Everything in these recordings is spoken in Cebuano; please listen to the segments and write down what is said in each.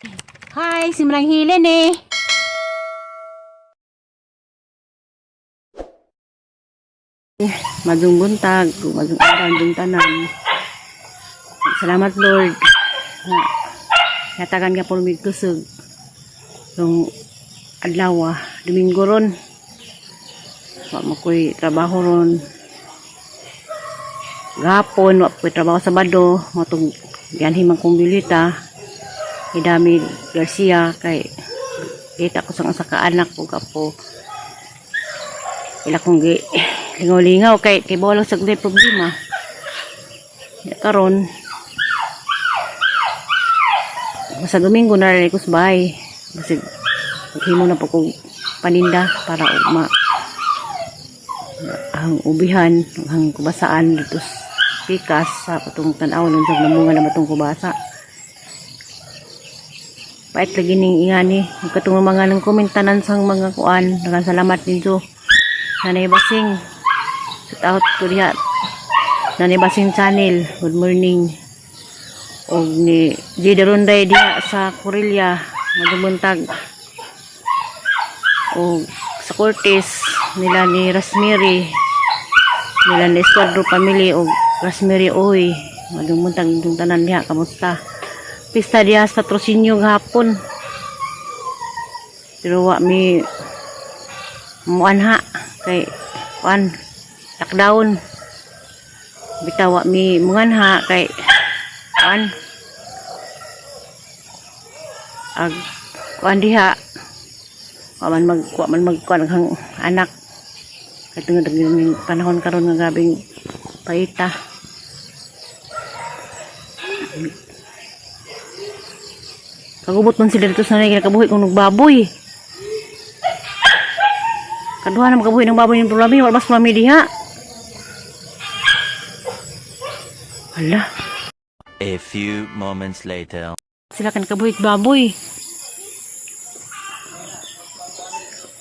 Hi, si Manang Hilen eh. Madung buntag, madung adlaw dung tanan. Salamat Lord. Na natagan ka po mig kusog. Yung adlaw ah, Domingo ron. Wa mo ko'y trabaho ron. Gapon, wa ko'y trabaho Sabado. Matong yanhi man kong bilita. Kay Dami Garcia kay kita ko sa ka anak ko kapo. Ila kong gi lingaw-lingaw kay kay bawal sa gud problema. Ya, karon basta Domingo na rin ko sa bahay. Kasi maghimo na po kong paninda para ugma ang ubihan, ang kubasaan dito sa pikas sa patong tanaw nun sa namunga na batong kubasa. Pait lagi ning ingani, ang katong mga nang komentanan sang mga kuan, daghang salamat ninyo. Nanay Basing, shout out ko diha. Nanay Basing Channel, good morning. Og ni G. Daronday diha sa Corelia, madumuntag. Og sa Cortez, nila ni Rasmiri, nila ni Esquadro Family og Rasmiri Oy, madumuntag itong tanan diha, kamusta? Pista diha sa Trosinyo gahapon. Pero wa mi muanha kay kuan lockdown. Bitaw wa mi muanha kay kuan ag kuan diha wa man mag kuan ang anak kay tungod ang panahon karon nga grabeng paita. Kagubot man sila dito sa nanay, kinakabuhi kung nagbaboy. Kaduha na makabuhi ng baboy ng pulami, wala mas pulami diha. Hala, A few moments later. Sila kan kabuhit baboy.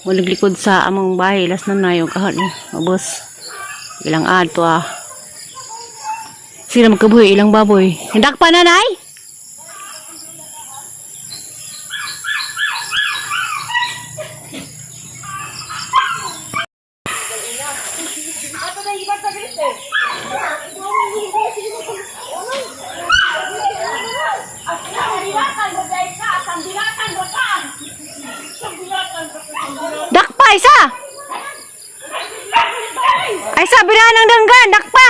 Walang likod sa among bahay, las na nayo kahon. Mabos. Ilang adto ah. Sila magkabuhi ilang baboy. Hindak pa nanay. Dakpa isa. Ay sabi na ng danggan, dakpa.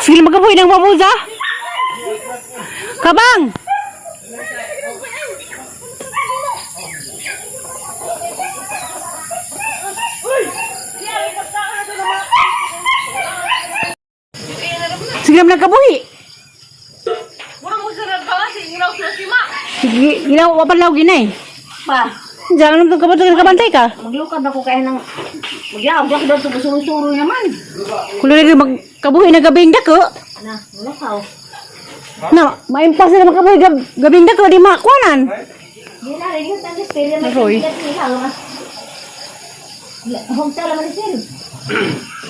Sige magkabuhi ng babuza. Kabang. Sige naman nagkabuhi. Sige, ginawa pa pala ginay. Pa, Diyan naman kabantay kabantay ka. maglukad ako kaya ng Magyawag ako daw sumusuro naman. Kulo lagi magkabuhi na gabing dako. Na, wala ka oh. Na, maimpas na makabuhi gabing dako di makuanan. Di na rin yung tangis, pero may Roy. kaibigan nila. Hugta naman ni sir.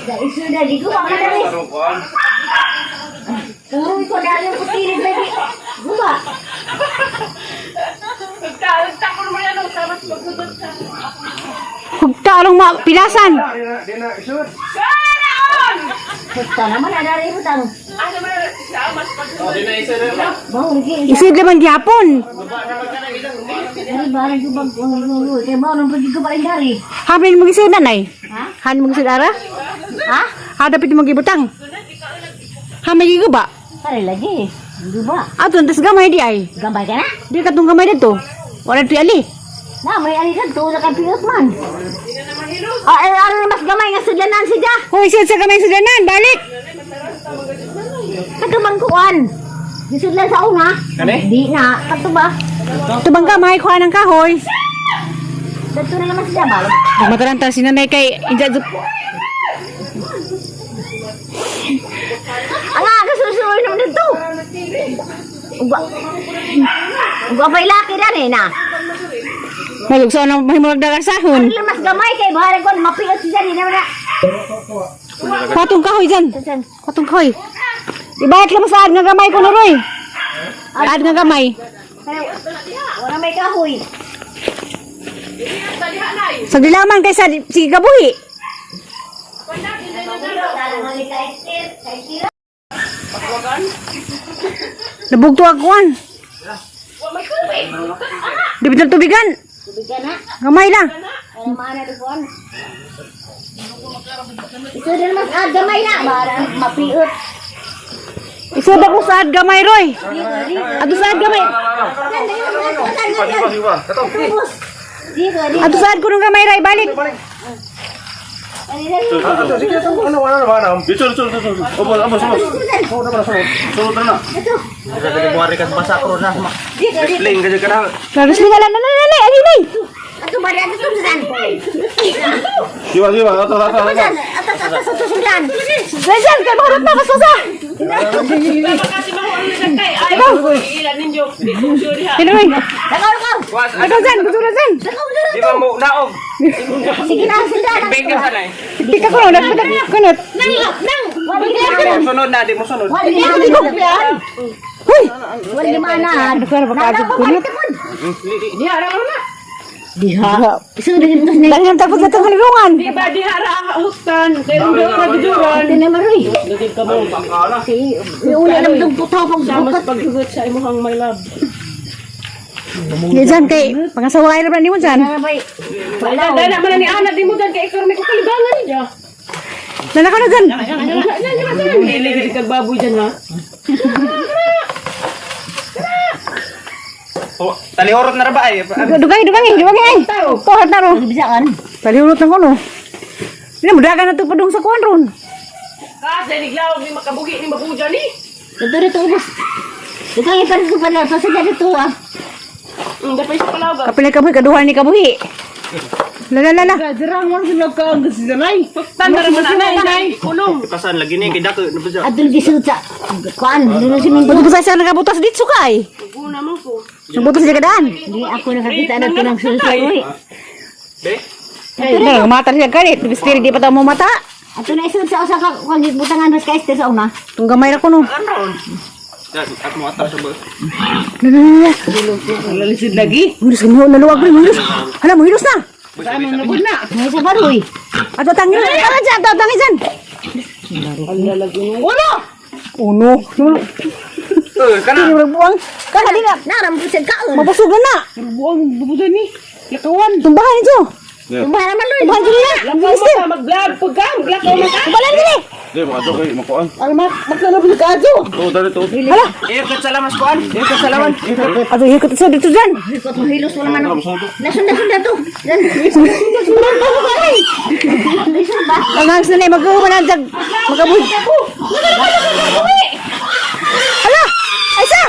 Da isu na di ko mga dali. Puro ko dali ang kutirin lagi. Guba. Hugta arong mapilasan. Hugta naman ada rin hutang. Bawo lagi. Isud naman gihapon. Dari barang ko bang kaya mau nang pergi ko paling dari. Hamin mo gisud nanay. Ha? Han mo gisud ara? Ha? Ha dapat mo gibutang. Ha may giguba. Pare lagi. Guba. Ato tas gamay di ay. Gambay ka na? Di katong gamay dito. Wala ti ali. Na, may alitan to na kapiot man. Ah, eh, ano mas gamay nga sudlanan siya. Hoy, sud sa gamay sudanan, balik. Kato bang kuan? Gisudlan sa una? Di na. Kato ba? Tubang gamay kuha ng kahoy. Dato na naman siya ba? Mataranta si nanay kay inja Ang aga susuloy naman dito. Ugwa. Ugwa pa'y laki na eh na. Malugso na mahimurag dagasahon. Ano mas gamay kay bahala ko mapiot siya di naman na. Patong kahoy dyan. Patong kahoy. Ibayat lang sa nga gamay ko na, Roy. Ad nga gamay. Wala may kahoy. Sa dilaman kay sa sige kabuhi. Nabugto ang kuwan. Di ba tubigan? Tubigan na. Gamay lang. Wala maana di kuan. Ito din mas ah, gamay na para mapiot. Isod ako sa ad gamay, Roy. Ato sa ad gamay. Ato sa ad ko nung gamay, Roy. Balik. Laris nga lang. Nanay, nanay, alinay. Ato ba na ito sudan? Siwa, siwa. Ato, ato, ato. Atas atas ato sudan. Zajan, kay makarot na, kasusa. Hello, Roy. Lakaw lakaw. Ato, Zan, gusto na, Zan. Di ba mo naog? Sige na sudan. Pika ko na, nagpatak ko na. Nang nang. Wala gilana. Sunod na, di mo sunod. Wala gilana. Huy! Wala gilana. Ano ka na, baka agad kunot. Diha. Sudan ito na. Dahil ang tapos na itong halirungan. Ito na maroy. Si uli lang dong putaw pag bukat. Di Zan, kay pangasawa ay ni mo, Zan. Wala. Dala man ni Ana di mo dan kay ikaw may kalibangan niya. Nana ka na, Zan. Dili kag baboy dyan ha. Oh, talihorot na ra ba ay? Dugay, dugay, dugay, ay. Tuhat na ro. Bisa kan? Palihurot na ko, no. Hindi, mudagan na ito pa dong sa kuwan ron. Kasi niglawag ni makabugi ni mabuja ni. Ito rito ubos. Ito yung parang ko pala. Pasadya dito ah. Dapat sa palawag. Kapilay kabuhi, kaduha ni kabuhi. La la la la. Tanda ra man ana inay. Kulong. Kasan lagi ni kay dako na ba siya? Adul gisud sa kuan. Dino si Ming. Buto sa nakabutas dito kay. Guna man ko. Nabutas siya kadaan. Hindi ako nakakita na ito ng sulsoy. Be? Ay, mata siya kalit. Bistiri di pa tao mo mata. Ato na isud sa usa ka kuan butangan mas ka sa una. Tung gamay ra ko no. Yan, at mo atas sa ba? La la la la. Lalisod lagi. Hilos mo naluwag rin, hilos. Hala mo hilos na. May sa baroy. Ato tangin. Tara dyan, ato tangin dyan. Uno. Uno. Eh, kana. Kini buang. Kana di na. Naram po siya kaon. Mabusog na na. Buang bubudan ni. Lakawan. Tumbahan nito. Tumbahan naman loy. Tumbahan dili na. Lakaw mo ka mag-vlog pag ka maglakaw man ka. Tumbahan dili. Di, makadto kay makuan. Almat maglalab ka adyo. To, dali to. Hala. Eh, kat salamas kuan. Eh, kat salaman. Ato hikot sa dito dyan. Ikot mo hilos wala man. Tara, masunod. Nasunda sunda to. Sundan pa ko kay. Ang hangs na na mag-uuma na dyan. Magabuhi. Hala! Ay sa!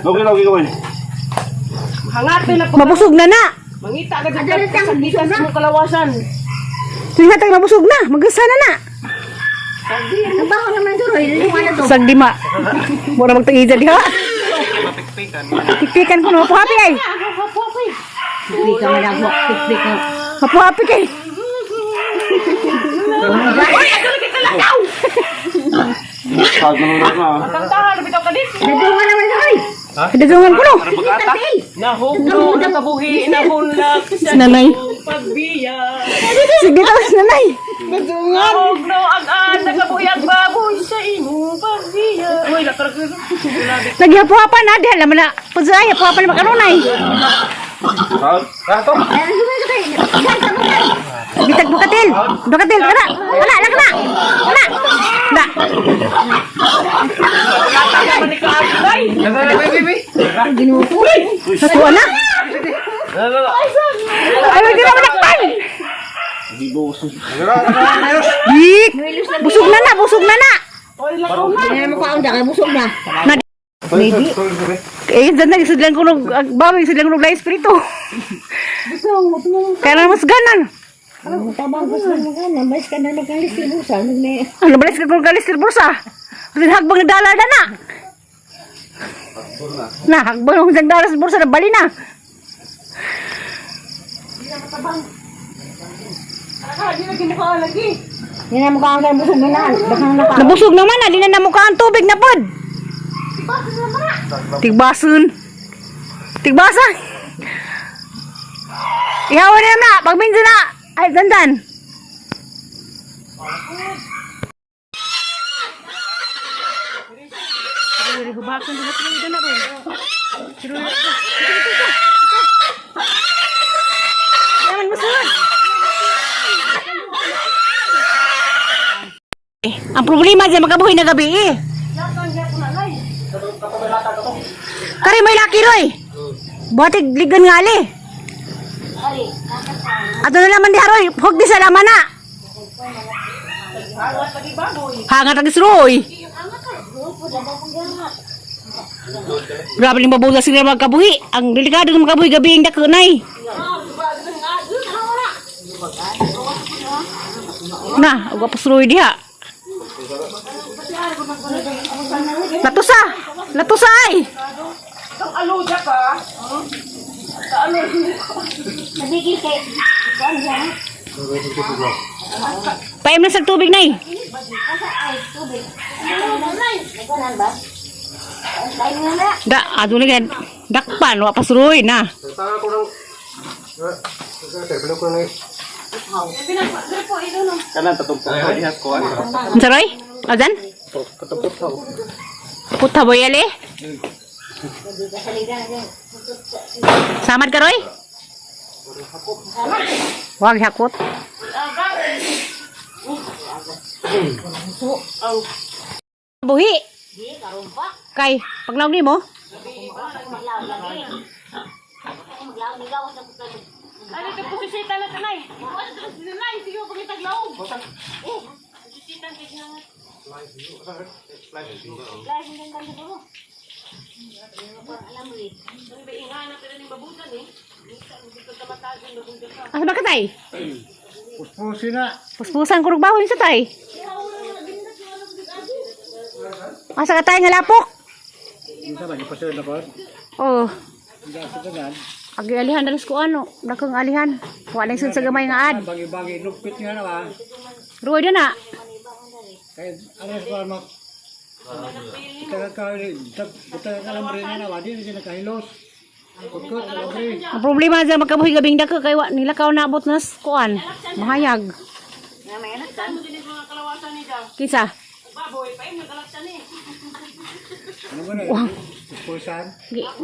Okay, okay, okay. Hangatin na po. Mabusog na na. Mangita ka dyan sa gitas mo kalawasan. Tingnan mabusog na. Magasa na na. Ang baho naman to roy. Liwa na to. Sagdima. Mura magtangida diha. Pikpikan ko no. Mapuhapi ay. Hindi ka managwak pikpik na. Mapuhapi kay. Tag na lang na. Tantahan bitaw ka dito. Nadungan naman to roy. Dagungan ko no. Tatil. Nahugno na kabuhi nahunlak sa Nanay. imong pagbiya. Sige tapos nanay. Nahugno ang ana kabuhi ang baboy sa imong pagbiya. Uy, lakarag. Nagyapuhapan na diha laman na. Pudsa ay hapuhapan na makanunay. Tag. Rato. Bitag bukatil. Bukatil kana. Wala lang kana. Wala. Da. Natuwa na. Ay, wag na manakpan. Dik. Busog na na, busog na na. Hindi mo kaon dyan, busog na. Na Maybe. Eh, dyan na, isudlan ko nung, bawi, isudlan ko nung lahi espiritu. Kaya na mas ganan. Tabang gusto mo ka na, mas ka na nagkalis sa busa. Ano ba ka kung kalis sa bursa? Hagbang na dala na na. Na, hakbang ang isang daras bursa na bali na. Hindi na mukha ang busog na. Nabusog naman na, di na namukha ang tubig na pod. Tigbason. Tigbasa. Ihawan na na, pagminsan na. Ay, dandan. Yaman musunod. Eh, ang problema dyan, makabuhi na gabi eh. Kari may laki roy. Buhatig ligan nga ali. Ato na naman di haroy, hug di sa laman na. Hangat ang isroy. Grabe ning babuga sila magkabuhi. Ang delikado ng makabuhi gabi ang dako nay. Na, uga pasroy diha. Latusa! Latusa ay! Ang aluda ka. Nabigil kay. Kuan siya. Paim na sa tubig nay. Asa ay tubig. Nagkunan ba? Kain nga na. Da, ado na gan. Dakpan, wa pasroy na. Kanan tatugtog ko diha ko. Unsa roy? Adan? Puta boy ali. Samad ka roy? Wag hakot. Buhi. Kay, paglaog nimo? Ano ka posisita na tanay? Ano ka tanay? Sige ko pagitaglaog. Eh, posisita kay hangat. Ang biingan na pero ning babutan eh. Asa ba ka tay? Puspusin na. Puspusan ko bahoy sa tay. Asa ka tay nga lapok? Oh. Agi alihan dalis ko ano, dakong alihan. Wa na sa gamay nga ad. Bagi-bagi lupit nga na ba? Ruoy na na. Kaya alas ba mak Taga ka taga kalambre nga na ba? Di na siya nakahilos. Kukot kalambre. Ang problema dyan makabuhi gabing dako kay wa nilakaw na abot nas kuan. Mahayag. Kinsa? Baboy, paim nagalaktan eh. Ano ba na? Puspusan.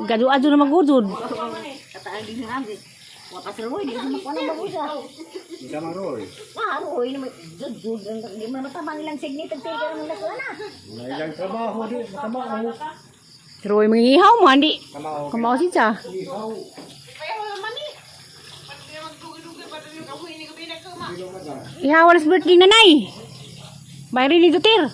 Gadu-adu na magudod. Kataan din nga. Wa pa sir, di ko makuha ng babusa. Isa maroy. Ah, roy naman. Jud jud di man matabang ilang signit ang tiga ng nakuha na. Wala ilang trabaho di. Makamao. Ruoy mangihaw mo andi. Kamao. Kamao siya. Ihaw. Ihaw alas birthday nanay. Bayri ni Dutir.